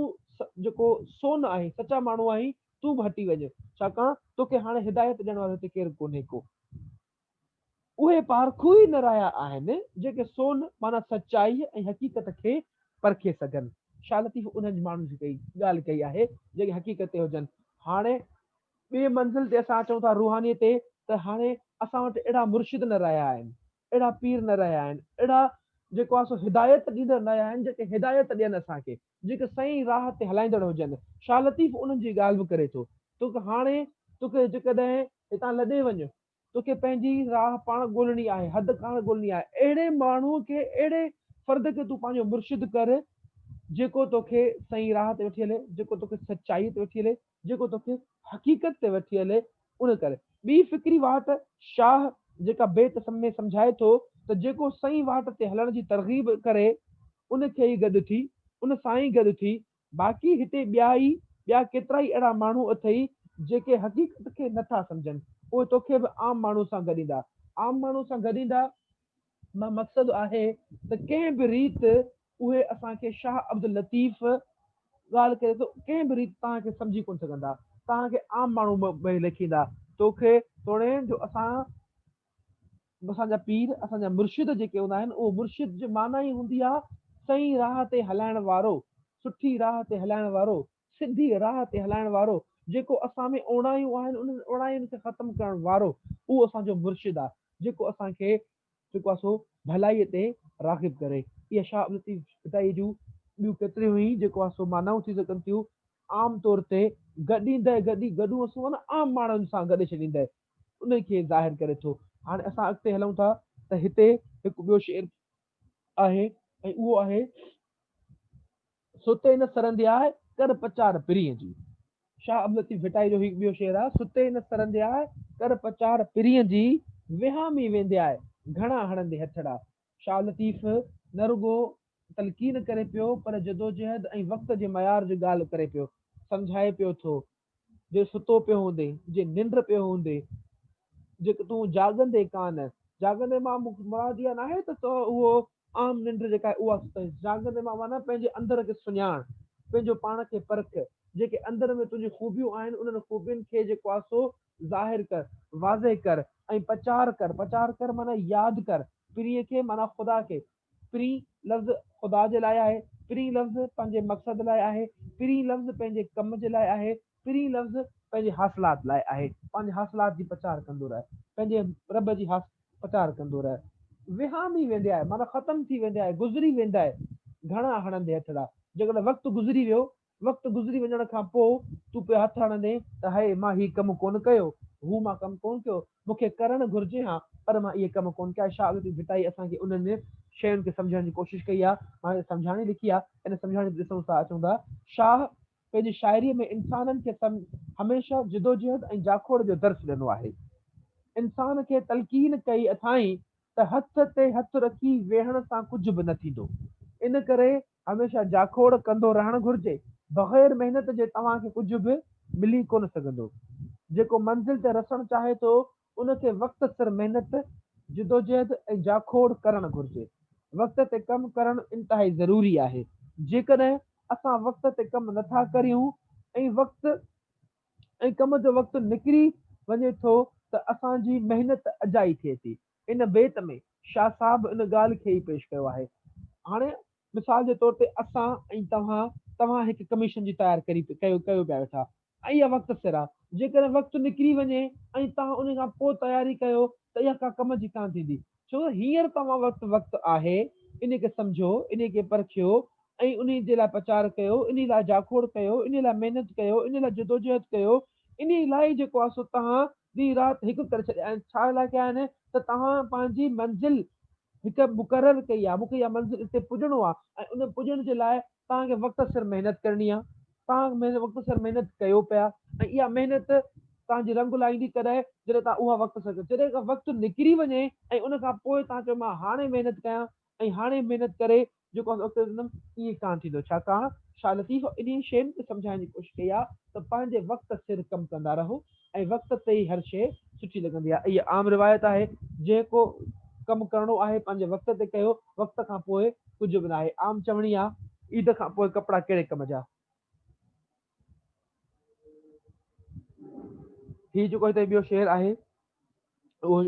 S1: جيڪو سون آهين، سچا ماڻهو آهين، تون به هٽي وڃ، ڇاڪاڻ توکي هاڻي هدايت ڏيڻ وارو هتي ڪير ڪونهي ڪو. اهي پارکو ئي نه رهيا آهن، جيڪي سون معنيٰ سچائيء ۽ حقيقت کي پرکي سگهن. شاهه لطيف انهن ماڻهن جي ڪئي ڳالهه ڪئي آهي، جيڪي حقيقت تي هجن. هاڻي ٻي منزل تي اسان اچون ٿا روحانيء تي ته هاڻي اسان وٽ اهڙا مرشد نه رهيا آهن، اهڙا پير نه رهيا آهن، اهڙا جيڪو آهي سو هدايت ڏيندڙ نه رهيا آهن، جيڪي هدايت ڏين اسان کي. جيڪي صحيح راهه تي هلائيندڙ هجن. شاهه لطيف انهن جي ڳالهه به ڪري ٿو. توکي هاڻي توکي جيڪڏهن هتان لڏي وڃ، توکي پنهنجي راهه پاڻ ڳولڻي آهي، حد ڪاڻ ڳولڻي آهي. اهڙي ماڻهوء کي، اهڙي فرد کي تون پنهنجو مرشد ڪر، جيڪو توکي صحيح راهه تي وٺي هلي، جيڪو توکي سچائيء تي وٺي هلي، جيڪو توکي حقيقت تي وٺي هلي، ان ڪري ٻي فڪري واٽ شاهه جيڪا بيت ۾ سمجهائي ٿو ته جيڪو سئين واٽ تي هلڻ جي ترغيب ڪري ان کي ئي گڏ ٿي ان سان ئي گڏ ٿي باقي هتي ٻيا ئي ٻيا ڪيترائي اهڙا ماڻهو اٿئي جيڪي حقيقت کي نه ٿا سمجهن اهي توکي به عام ماڻهو سان گڏيندا عام ماڻهو سان گڏيندا مان مقصد آهي ته ڪنهن به ريت اهي اسان کي شاهه عبداللطيف ڳالهه ڪري ٿو ڪنهن به ريت توهان کي سمجهي ڪونه سگهندا توهان کي عام ماڻهو به ليکيندا توکي توڻي جو اسان اسان جا پير اسان جا مرشد جيڪي هوندا آهن اهو مرشد جي معنيٰ ئي هوندي آهي صحيح راهه تي هلائڻ وارو سٺي راهه تي هلائڻ وارو. سڌي راهه تي هلائڻ وارو، جيڪو اسان ۾ اوڻايون آهن انهن اوڻاين کي ختم ڪرڻ وارو اهو اسان جو مرشد آهي، جيڪو اسان کي جيڪو آهي سو ڀلائيء تي راغب ڪري. اها شاهه عبداللطيف ڀٽائيء جون ٻيون ڪيتريون ئي جيڪو آهي سو معنائون ٿي سگهن ٿيون. عام طور تي گڏيندي گڏي گڏون اسون معنيٰ عام ماڻهن سان گڏي ڇڏيندي انهي کي ظاهر ڪري ٿو. هاڻي اسان اڳتي هلون ٿا ته هتي هڪ ٻيو شعر آهي ۽ اهو آهي. ستي نه سرندي آء، ڪر پچار پرينء جي. شاهه عبداللطيف ڀٽائي جو هي ٻيو شعر آهي، ستي نه سرندي آء، ڪر پچار پرينء جي، وهامي ويندي آء، گهڻا هڻندي هٿڙا. شاهه لطيف نه رڳو تلقين ڪري پيو پر جدوجهد ۽ وقت جي معيار جي ڳالهه ڪري پيو، سمجهائي پيو ٿو، جي ستو پيو هوندين، جي ننڊ پيو هوندين، جي تون جاڳندي ڪانه، جاڳندي مان مراد اها ناهي ته تو اهو عام ننڊ جيڪا آهي اها ستو، جاڳندي مان معنيٰ پنهنجي اندر کي سڃاڻ، پنهنجو پاڻ کي پرک، جيڪي اندر ۾ تنهنجون خوبيون آهن انهن خوبين کي جيڪو آهي سو ظاهر ڪر، واضح ڪر ۽ پچار ڪر، پچار ڪر معنيٰ ياد ڪر، پرينء کي معنيٰ خدا کي، پرين لفظ خدا جي لاء آهي، پرين لفظ پنهنجي مقصد لاء آهي، پرين لفظ پنهنجي ڪم جي لاء آهي، پرين لفظ پنهنجي حاصلات لاء آهي، پنهنجي حاصلات جي پچار ڪندو رهه، پنهنجي رب جي پچار ڪندو رهه. وهامي ويندي آهي معنيٰ ختم ٿي ويندي آهي، گذري ويندي آهي، گهڻا هڻندي هٿڙا، جيڪڏهن وقت گذري ويو وقت گذري وڃڻ کان پوء تون پيو هٿ هڻندين ته هئي مان هي ڪم ڪونه ڪيو، هو مان ڪم ڪونه ڪيو، مون کي ڪرڻ گهرجي ها پر مان اهي ڪم ڪونه ڪيا. شاهه لطيف ڀٽائي اسان کي انهن شين کي سمجهڻ جي ڪوشش ڪئي آهي. مان هتي سمجهاڻي لکي آهي، ان سمجهاڻي تي ڏسون ٿا اچون ٿا. شاهه پنهنجي شاعريء ۾ انسانن کي هميشه جدوجهد ۽ جاکوڙ جو درس ڏنو آهي. انسان کي تلقين ڪئي اٿائين ته هٿ تي هٿ رکي ويهڻ سان ڪجهه به نه ٿيندو. ان ڪري هميشه جاکوڙ ڪندو رهڻ گهرجي. بغير محنت جي توهان کي ڪجهه به ملي ڪونه سگهندو. جيڪو منزل تي رسڻ چاهي ٿو، ان کي وقت سر محنت، جدوجهد ۽ جاکوڙ ڪرڻ گهرجي. وقت تي ڪم ڪرڻ انتهائي ضروري آهي. جيڪڏهن اسان وقت تي ڪم نٿا ڪريون ۽ وقت ۽ ڪم جو وقت نڪري وڃي ٿو ته اسان جي محنت اجائي ٿئي ٿي. ان بيت ۾ شاهه صاحب ان ڳالهه کي ئي پيش ڪيو آهي. هاڻي مثال جي طور تي اسان ۽ توهان، توهان هڪ ڪميشن جي تيار ڪري ڪيو ڪيو پيا ويٺا ۽ اها وقت سر آ. جيڪڏهن وقت نڪري وڃي ۽ توهان ان کان پوء تياري ڪيو ته اها ڪا ڪم جي ڪانه ٿيندي. ڇو ته هينئر توهان وٽ وقت آهي، ان کي سمجهو، ان کي پرکيو ۽ انهي جي لاء پچار ڪيو، انهي لاء جاکوڙ ڪيو، انهي لاء محنت ڪيو، انهي لاء جدوجهد ڪيو، انهي لاء ئي جيڪو آهي سو توهان ڏينهن رات هڪ ڪري ڇڏيا آهن، ڇا لاء ڪيا آهن ته توهان پنهنجي منزل هڪ مقرر ڪئي آهي، مون کي اها منزل اتي پڄڻو آهي ۽ ان پڄڻ جي لاء توهان کي وقت سر محنت ڪرڻي آهي، توهان وقت سر محنت ڪيو پيا ۽ اها محنت توهان جي رنگ لائيندي ڪڏهن جڏهن توهان اها وقت سر ڪيو، جڏهن وقت نڪري وڃي ۽ ان کان پوء توهان چئو مان هاڻي محنت ڪيان ۽ هاڻي محنت ڪري جيڪو آسان اڳتي وڌندم ائين ڪانه ٿيندو ڇاڪاڻ شاهه لطيف انهي شين کي سمجهائڻ جي ڪوشش ڪئي آهي ته پنهنجي وقت سر ڪم ڪندا رهو ۽ وقت تي ئي هر شيء سٺي لڳندي آهي اها عام روايت آهي جنهن ڪو ڪم ڪرڻو آهي پنهنجي وقت تي ڪيو وقت کان پوء ڪجهه به ناهي عام چوڻي آهي عيد کان پوء ڪپڙا ڪهڙي ڪم جا. هي جيڪو هتي ٻيو شعر آهي اهو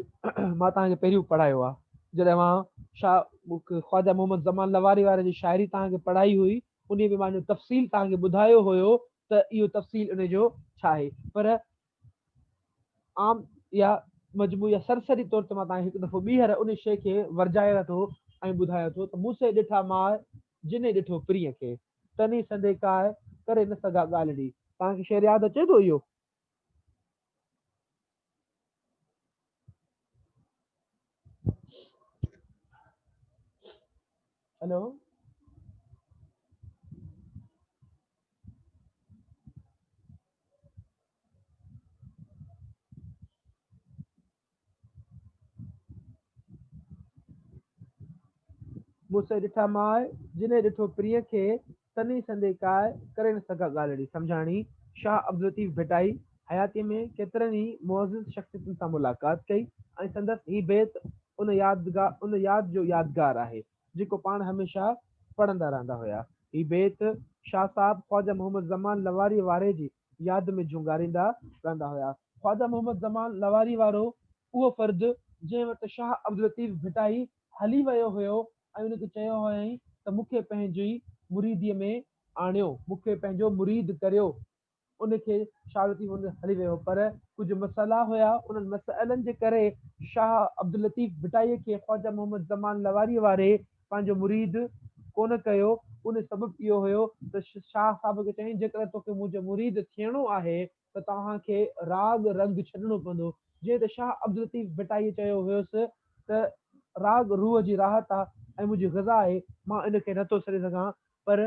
S1: مان توهان کي پهريون پڙهايو آهي جڏهن مان شاهه خواجه محمد زمان لواري واري جي شاعري توهان کي پڙهائي هئي انهي ۾ مان تفصيل توهان کي ٻڌايو هيو ته اهو تفصيل ان جو ڇا آهي پر عام يا مجموعي يا سرسري طور تي مان توهان کي هڪ دفعو ٻيهر ان شيء کي ورجايان ٿو ۽ ٻڌايان ٿو ته مون سي ڏٺا ماء جني ڏٺو پرينء کي تني سندي ڪاء ڪري نه سگها ڳالهڙي. توهان کي شعر ياد اچي ٿو اهو؟ هلو. مون سي ڏٺا ماء، جني ڏٺو پرينء کي، تني سندي ڪاء، ڪري نه سگها ڳالهڙي. سمجهاڻي، شاهه عبداللطيف ڀٽائي حياتيء ۾ ڪيترن ئي معزز شخصيتن سان ملاقات ڪئي ۽ سندس هي بيت ان ان ياد جو يادگار آهي، جيڪو پاڻ هميشه پڙهندا رهندا هيا. هي بيت شاهه صاحب خواجه محمد زمان لواريء واري جي ياد ۾ جهونگاريندا رهندا هيا. خواجه محمد زمان لواري وارو اهو فرد جنهن وٽ شاهه عبداللطيف ڀٽائي هلي ويو هيو ۽ ان کي چيو هئائين ته مون کي پنهنجي مريديء ۾ آڻيو، مون کي پنهنجو مريد ڪريو. ان کي شاهه لطيف ان هلي ويو پر ڪجهه مسئلا هيا انهن مسئلن جي ڪري شاهه عبداللطيف ڀٽائيء کي خواجه محمد زمان لواريء واري پنهنجو مريد ڪونه ڪيو ان سبب اهو هيو ته شاهه صاحب کي چيائين جيڪڏهن توکي منهنجو مريد ٿيڻو آهي ته توهان کي راڳ رنگ ڇڏڻو پوندو جيئن ته شاهه عبداللطيف ڀٽائيء چيو هيس ته راڳ روح جي راحت آ ۽ منهنجي غذا آهي مان ان کي نٿو ڇڏي سگهان پر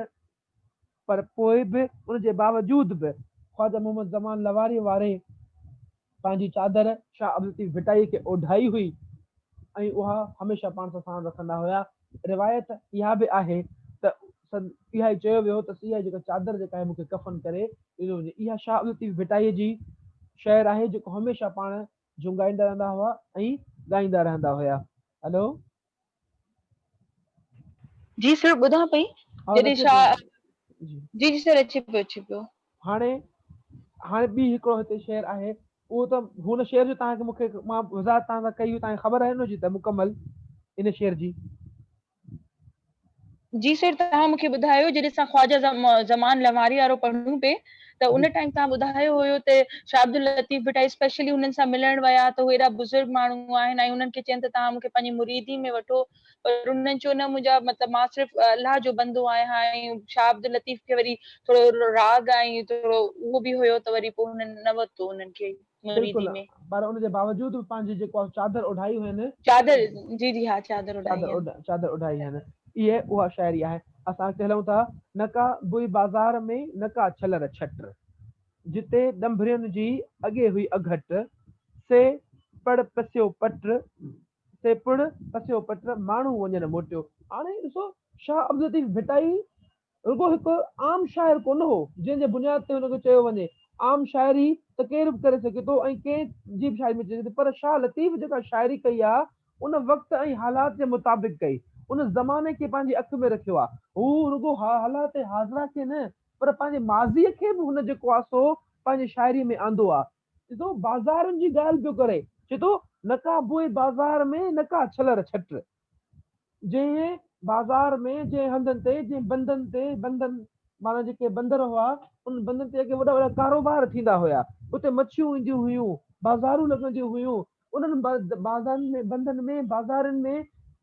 S1: پر پوء به ان جي باوجود به خواجه محمد زمان لواريء واري پنهنجي چادر شاهه عبداللطيف ڀٽائيء کي اوڍائي هئي ۽ اها هميشه پاڻ سان ساڻ رکندا هيا. روايت اها به آهي ته اها ئي چيو ويو ته اها جيڪا چادر جيڪا آهي مون کي ڪفن ڪري ڏنو وڃي. اها شاهه عبداللطيف ڀٽائيء جي شعر آهي جيڪو هميشه پاڻ جهونگاريندا رهندا هئا ۽ ڳائيندا رهندا هيا. هلو.
S2: جي سر ٻڌان پئي جڏهن شاهه جي جي سر اچي پيو اچي پيو.
S1: هاڻي هاڻي ٻي هڪڙو هتي شعر آهي اهو ته هن شعر جو توهان کي مونکي مان وضاحت توهان سان ڪئي هئي توهان کي خبر آهي ان جي ته مڪمل ان شعر جي.
S2: جي سر توهان مونکي ٻڌايو جڏهن اسان خواجه زمان لنواري وارو پڙهون پي ته ان ٽائيم توهان ٻڌايو هيو ته شاهه عبداللطيف ڀٽائي اسپيشلي انهن سان ملڻ ويا ته هو ايڏا بزرگ ماڻهو آهن ۽ انهن کي چين ته توهان مونکي پنهنجي مريدي ۾ وٺو پر انهن چيو نه منهنجا مطلب مان صرف الله جو بندو آهيان ۽ شاهه عبداللطيف کي وري ٿورو راڳ ۽ ٿورو اهو به هيو ته وري پوء هنن نه ورتو انهن کي
S1: بلڪل پر ان جي باوجود به پنهنجي جيڪو چادر اوڍائي هين.
S2: چادر جي جي ها چادر اوڍائي هين.
S1: چادر اوڍائي هين اهي اها شاعري آهي. اسان اڳتي هلون ٿا. نه ڪا بوئي بازار ۾ نه ڪا ڇلر ڇٽ. جتي ڏنڀرين جي اڳي هئي اگهٽ. سي پڙ پسيو پٽ سي پڻ پسيو پٽ ماڻهو وڃن موٽيو. هاڻي ڏسو شاهه عبداللطيف ڀٽائي رڳو هڪ عام شاعر ڪونه هو، جنهن جي بنياد تي هن کي چيو وڃي. عام شاعري ته ڪير به ڪري سگهي ٿو ۽ ڪنهن جي به شاعري ۾ اچي سگهي ٿي، پر شاهه لطيف جيڪا شاعري ڪئي آ، ان وقت ۽ حالات جي مطابق ڪئي. ان زماني کي پنهنجي اک ۾ رکيو آ. هو رڳو حالات حاضره کي نه، پر پنهنجي ماضيء کي به هن جيڪو آ سو پنهنجي شاعريء ۾ آندو آ. ڏسو بازارن جي ڳالهه پيو ڪري، چئي ٿو، نه ڪا بوء بازار ۾، نه ڪا ڇلر ڇٽ. جنهن بازار ۾، جنهن هنڌن تي، جنهن بندن تي، بندن معنيٰ جيڪي بندر هئا، انهن بندن تي اڳي وڏا وڏا ڪاروبار ٿيندا هيا. اتي مڇيون اينديون هيون، بازارون لڳنديون هيون. انهن بازارن ۾، بندن ۾، بازارين ۾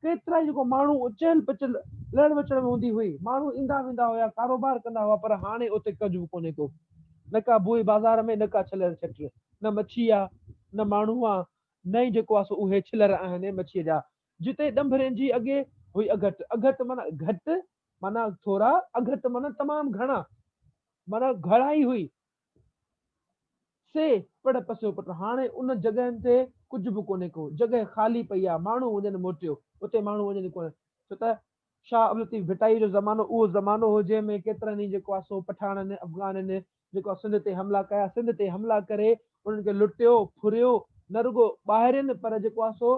S1: ڪيترائي جيڪو ماڻهو چهل پچل، لڙ وچڙ ۾ هوندي هئي. ماڻهو ايندا ويندا هيا، ڪاروبار ڪندا هئا، پر هاڻي اتي ڪجهه به ڪونهي ڪو. نه ڪا بوء بازار ۾، نه ڪا ڇلر ڇٽ. نه مڇي آ، نه ماڻهو آ، نه ئي جيڪو آ سو اهي ڇلر آهن مڇيء جا. جتي ڏنڀرين جي اڳي هئي اگهٽ، اگهٽ معنيٰ گهٽ معنيٰ ٿورا، اگهٽ معنيٰ تمام گهڻا، معنيٰ گهڻائي هئي، سي پڙ پسيو پٽ. هاڻي ان جڳهين تي ڪجهه به ڪونهي ڪو، جڳهه خالي پئي آ، ماڻهو وڃن موٽيو، اتي ماڻهو وڃن ئي ڪونه، ڇو ته شاهه عبداللطيف ڀٽائيء جو زمانو اهو زمانو هو، جنهن ۾ ڪيترن ئي جيڪو آ سو پٺاڻن، افغانن جيڪو آ سنڌ تي حملا ڪيا، سنڌ تي حملا ڪري انهن کي لٽيو، ڦريو، نه رڳو ٻاهرين پر جيڪو آ سو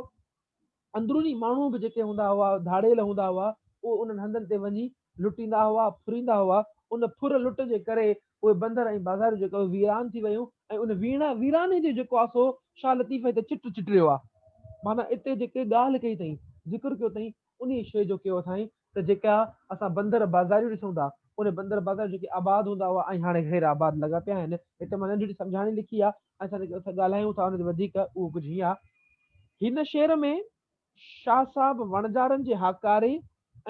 S1: اندروني ماڻهو به جيڪي هوندا هئا، ڌاڙيل هوندا هئا، اهي انهن هنڌن تي وڃي لٽيندا هئا، ڦريندا هئا. ان ڦر لٽ جي ڪري اهي بندر ۽ بازاريون جيڪي اهي ويران ٿي ويون ۽ ان ويڻا ويراني جو جيڪو آ سو شاهه لطيف هتي چٽ چٽريو آ. معنيٰ اتي جيڪي ڳالهه ڪئي اٿئين، ذڪر ڪيو اٿئين، انهيء شيء جو ڪيو اٿائين ته جيڪا اسان بندر بازاريون ڏسون ٿا، اهي بندر بازار جيڪي آباد هوندا هئا ۽ هاڻي غير آباد لڳا پيا آهن. هتي مان ننڍڙي سمجهاڻي لکي آ ۽ اسان جيڪي اسان ڳالهايون ٿا ان تي وڌيڪ اهو ڪجهه هيئن آ. هن شعر ۾ شاهه صاحب وڻجارن جي هاڪاري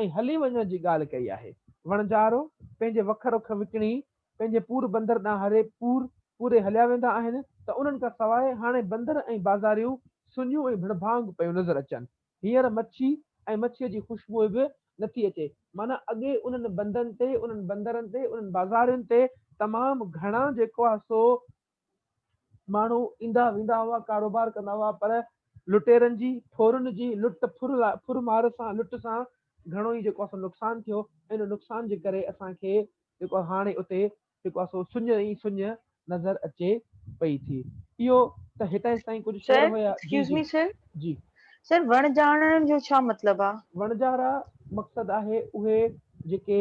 S1: ۽ هلي وڃڻ جي ڳالهه ڪئي آهي. وڻجارو پنهنجي وک رک وڪڻي پنهنجي پور بندر ڏانهن هري پور پوري هليا ويندا آهن ته انهن کان سواء هاڻي بندر ۽ بازاريون سڃيون ۽ ڀڙڀانگ پيون نظر اچن. هينئر مڇي ۽ مڇيء جي خوشبوء به نٿي اچي. معنيٰ اڳي انهن بندن تي، انهن بندرن تي، انهن بازارين تي تمام گهڻا جيڪو آهي سو ماڻهو ايندا ويندا هئا، ڪاروبار ڪندا هئا، پر لٽيرن جي، ڦورن جي لٽ ڦر لاء ڦر مار سان، لٽ سان گهڻو ئي جيڪو آهي سو نقصان ٿيو ۽ ان نقصان جي ڪري اسان کي جيڪو آهي هاڻي اتي جيڪو آهي سو سڃ ئي سڃ نظر اچي پئي ٿي. اهو ته هتائين تائين ڪجهه شعر
S2: سر
S1: هيا. جي
S2: ايڪسڪيوز
S1: جي
S2: مي سر
S1: جي.
S2: سر وڻجاڻڻ جو ڇا مطلب آ؟
S1: وڻجارا مقصد آهي اهي جيڪي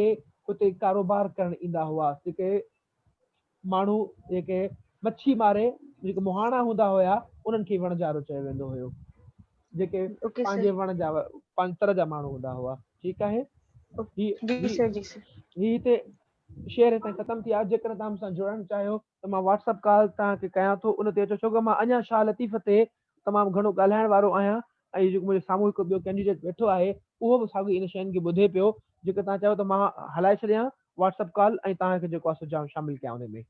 S1: اتي ڪاروبار ڪرڻ ايندا هئا، جيڪي ماڻهو جيڪي مڇي ماري جيڪي مهاڻا هوندا هيا انهن کي وڻجارو چيو ويندو هيو. جيڪي
S2: اوڪي سر.
S1: پنهنجي وڻ جا پنهنجي تر جا ماڻهو هوندا هئا. ٺيڪ آهي. هي
S2: جي
S1: هي
S2: سر جي سر.
S1: هي هتي شعر هتان ختم ٿي ويا. جيڪڏهن توهان مون سان جڙڻ چاهيو ته مان واٽس اپ ڪال توهان کي ڪيان ٿو ان تي اچو ڇو ته مان اڃا شاهه لطيف تي تمام گهڻو ڳالهائڻ وارو آهيان ۽ جيڪو منهنجي سامهون هڪ ٻيو ڪينڊيڊيٽ ويٺو آهي اهو به ساڳي ان شين کي ٻڌي پيو. جيڪڏهن توهان چاهيو ته مان هلائي ڇڏيان واٽس اپ ڪال ۽ توهان کي جيڪو آهي سو جام شامل ڪيان ان ۾.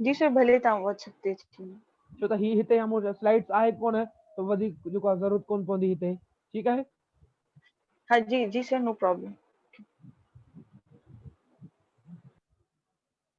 S2: جي سر ڀلي توهان واٽس اپ تي اچي وڃو.
S1: ڇو ته هي هتي يا مون وٽ سلائيڊس آهي ڪونه ته وڌيڪ جيڪو آهي ضرورت ڪونه پوندي هتي. ٺيڪ آهي.
S2: ها جي جي سر نو پرابلم.